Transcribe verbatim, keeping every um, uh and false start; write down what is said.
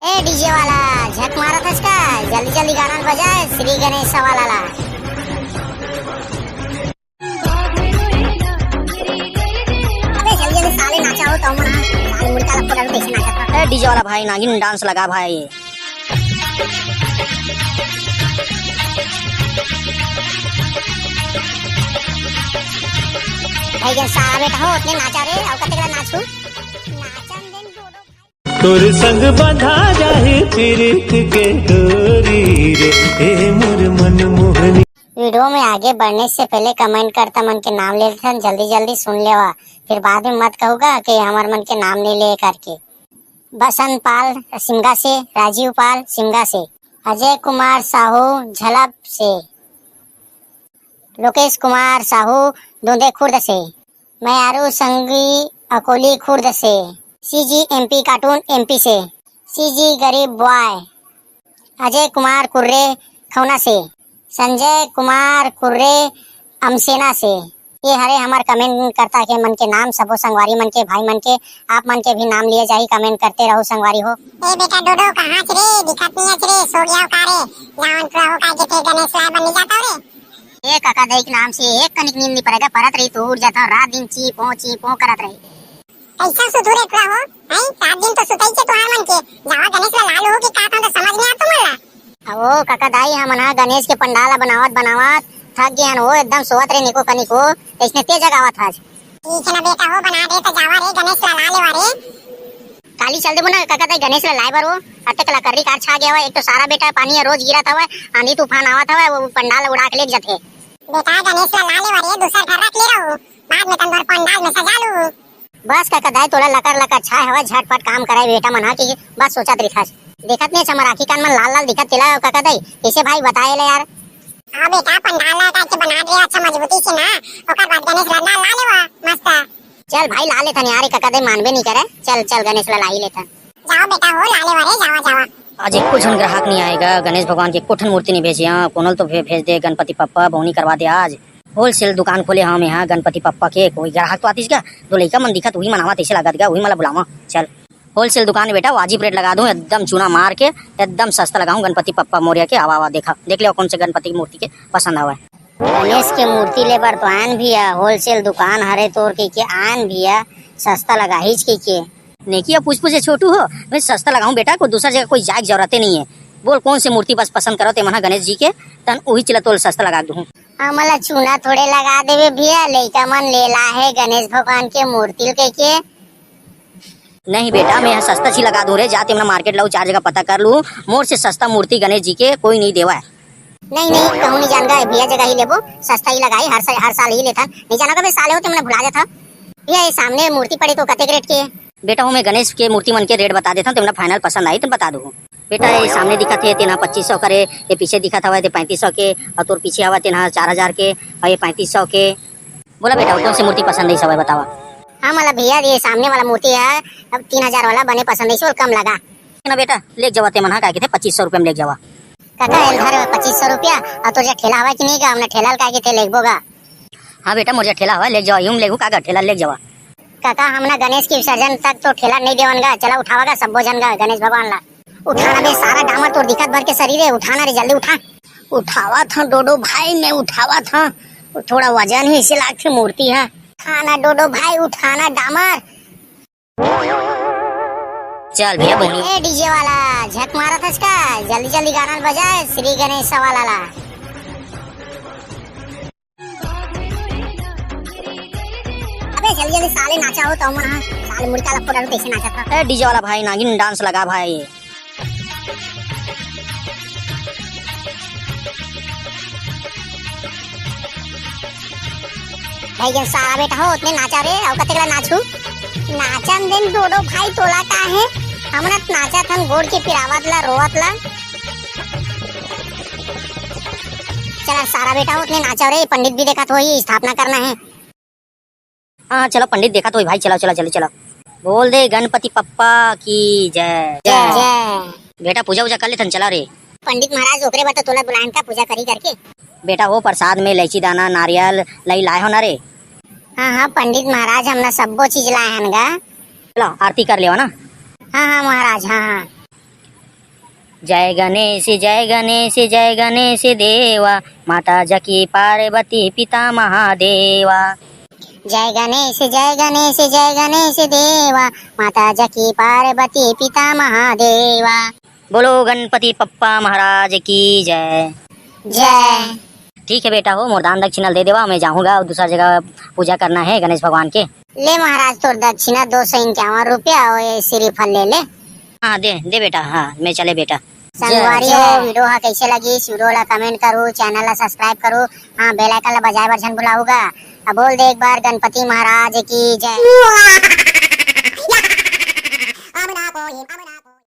ए DJ वाला, झक मारत हस का? जल्दी जल्दी गाना बजा श्री गणेश वाला ला। अबे जल्दी जल्दी साले नाचा हो तो मन, साले मुर्गा ला फोड़ा कैसे नाचा था। ए डीजे वाला भाई, नागिन डांस लगा भाई। भाई जन सारा बेटा हो, उतने नाचा रे, और कते कला नाचू? नाचन देन डोडो। तोर संग बंधा जाही प्रीत के डोरी रे, ए मोर मन मोहनी। वीडियो में आगे बढ़ने से पहले कमेंट करता मन के नाम ले लेथन, जल्दी जल्दी सुन लेवा, फिर बाद में मत कहूगा कि हमर मन के नाम नहीं ले करके। बसंत पाल सिमगा से, राजीव पाल सिमगा से, अजय कुमार साहू झलप से, लोकेश कुमार साहू दूंदे खुर्द से, मयारू संगी अकोली खुर्द से, सीजी एमपी कार्टून एमपी से, सीजी गरीब बॉय, अजय कुमार कुर्रे खौना से, संजय कुमार कुर्रे अमसेना से। ये हरे हमर कमेंट करता के मन के नाम, सबो संगवारी मन के, भाई मन के, आप मन के भी नाम लिए जाही। कमेंट करते रहो संगवारी हो। ए बेटा डोडो, कहाँ च रे? दिखत नहीं अच रे, सो गया का रे? जावन पूरा हो का के थे गणेश लाए बन नहीं जाता रे। ए काका दाई के नाम से एक कनिक नींद नहीं पड़ेगा, परत रही तो उठ जाता, रात दिन ची पो ची पो करत रही। कैसा सुधुरे पूरा हो? हैं, रात दिन तो सुतई के तुहार मन के, जावा गणेश ला लाल हो के का था तो समझ नहीं आता मन ला। अहो काका दाई, हमन ह गणेश के पंडाल ला बनावत बनावत थक गे हन, वो एकदम सोवत रहे निको कनिको, तइसने ते जगावत हस। ठीक है ना बेटा, हो बना दे तो जावा रे, गणेश ला ला लेवा रे। काली चल देबो ना काका दाई, गणेश ला लाए बर वो। अतेक ला कर्री कार छा गया हवय, एक तो सारा बेटा पानी ह रोज गिरत हवय, आंधी तूफान आवत हवय, वो पंडाल ला उड़ा के लेग जथे। बेटा गणेश ला ला लेवा रे, दूसर घर रख ले रहू, बाद में तंदूर पंडाल में सजा लू। बस काका दाई, तोला लकर लकर छाय हवय, झटपट काम करय बेटा मन ह कि बस सोचत रिथस। देखत नइ हस हमर आँखी कान मन लाल लाल दिखत तेला काका दाई, कइसे भाई बताए ले यार। हाँ बेटा, पंडाल ला करके बना दे अच्छा मजबूती से ना, ओकर बाद गणेश ला ला लेवा मस्त। चल भाई ला लेथन यार, काका दाई मानबे नइ करे, चल चल गणेश ला ला ही लेथन। जावा बेटा हो, ला लेवा रे, जावा जावा। आज एको झन ग्राहक नइ आए गा, गणेश भगवान के एको ठन मूर्ति नइ भेजे, हाँ कोनो ल तो भे-, भेज दे गणपति पप्पा, बउनी करवा दे आज। होलसेल दुकान खोले हंव मेंहा गणपति पप्पा के, कोई ग्राहक तो आतिस गा, दो लइका मन दिखत उही मन आवत तइसे लागत गा, उही मन ला बुलावा। चल होलसेल दुकान हे बेटा, वाजिब रेट लगा दूं, एकदम चूना मार के एकदम सस्ता लगाहूं गणपति पप्पा मोरिया के। आवा आवा देखा, देख ले कोन से गणपति के मूर्ति के पसंद आवय। गणेश के मूर्ति ले बर तो आयन भैया, होलसेल दुकान हरे तोर कहिके आयन भैया, सस्ता लगाहीच कहिके। नेकिया पूछ पूछे छोटू हो, मैं सस्ता लगाहूं बेटा, कोई दूसर जगह कोई जाए के जरूरते नइ हे। बोल कोन से मूर्ति बस पसंद करव ते मन ह गणेश जी के, तन उही चिला तोल सस्ता लगा दूं। हमला चूना थोड़े लगा देबे भैया, लइका मन ले ला हे गणेश भगवान के मूर्ति ल कहिके। नहीं बेटा, मैं ह सस्ता ची लगा दूं रे, जा ते मन मार्केट लाऊ, चार जगह पता कर लू, मोर से सस्ता मूर्ति गणेश जी के कोई नइ देवय। नहीं नहीं, कहूं नइ जान गा भैया, जगह ही लेबो, सस्ता ही लगाही, हर सा-, हर साल ही लेथन, नइ जाना कबे साले हो ते मन भुला जाथा। भैया ये सामने मूर्ति पड़े तो कतेक रेट के? बेटा हो, मैं गणेश के मूर्ति मन के रेट बता देथन, ते मन फाइनल पसंद आही त बता दूं। बेटा, ये सामने दिखत हे, तेन ह पच्चीस सौ करे, ये पीछे दिखत हवय, ते पैंतीस सौ के, अउ तोर पीछे हवय, तेन ह चार हजार के, अउ ये पैंतीस सौ के। बोला बेटा, कोन से मूर्ति पसंद हे, सब बतावा। हाँ, मोला भैया, ये सामने वाला मूर्ति हे, अब तीन हजार वाला बने पसंद हे, इसको कम लगा। ना बेटा, लेग जावा ते मन ह, काय कथे, पच्चीस सौ रुपया में लेग जावा। काका, एल धर पच्चीस सौ रुपया, अउ तोर जग ठेला हवय कि नहीं गा? हमने ठेला ल काय कथे, लेगबो गा। हाँ बेटा, मोर जग ठेला हवय, लेग जावा, यूं लेगू का गा, ठेला लेग जावा। काका, हमन गणेश के विसर्जन तक तो ठेला नइ देवन गा, चला उठावा गा सब्बो झन गा गणेश भगवान ला। उठाना बे सारा डामर तोर दिखत भर के सरीर हे, उठाना रे जल्दी उठा। उठावत हंव डोडो भाई, मैं उठावत हंव, थोड़ा वजन हे इसे लागथे मूर्ति ह। उठाना डोडो भाई, उठाना डामर। चल भैया बोनी। ए डीजे वाला, झक मारत हस का? जल्दी जल्दी गाना बजा श्री गणेश वाला ला। अबे जल्दी जल्दी साले नाचा हो तो मन, हाँ, साले मुर्गा ला फोड़ा तइसे नाचा था। ए डीजे वाला भाई, नागिन डांस लगा भाई। भाई जन सारा बेटा हो, उतने नाचा रे, अउ कतेक ला नाचू? नाचन देन डोडो भाई, तोला का हे? हमन त नाचत हन गोड़ के पिरावत ला, रोवत ला। चला सारा बेटा हो, उतने नाचा रे, पंडित भी देखत होही, स्थापना करना हे। हाँ, हाँ, चलो, पंडित देखत होही भाई, चलो, चलो, जल्दी चलो। बोल दे गणपति पप्पा की जय। जय। जय। बेटा, पूजा वूजा कर लेथन, चला रे। पंडित महाराज, ओकरे बर तो तोला बुलायन का, पूजा करी करके। बेटा, वो प्रसाद में इलायची दाना, नारियल, लई लाए हो ना रे? हाँ, हाँ, पंडित महाराज, हमन सब्बो चीज लाए हन गा। चलो, आरती कर लेवा ना। हाँ, हाँ, महाराज, हाँ, हाँ। जय गणेश, जय गणेश, जय गणेश देवा, माता जकी पार्वती पिता महादेवा। जय गणेश, जय गणेश, जय गणेश देवा, माता जकी पार्वती पिता महादेवा। बोलो गणपति पप्पा महाराज की जय। जय। ठीक है बेटा हो, मोर दान दक्षिणा दे देवा, मैं जाहूँगा अउ दूसरा जगह पूजा करना है गणेश भगवान के। ले महाराज, तोर दक्षिणा दो सौ इक्यावन रुपया अउ ये श्रीफल ले ले। हाँ, दे, दे बेटा, हाँ, मैं चले बेटा। संगवारी हो, video ह कइसे लगिस? Video ला comment करू, channel ला subscribe करू, हाँ, bell icon ला बजाए बर झन भुलाहू गा। अब बोल दे एक बार गणपति महाराज की जय।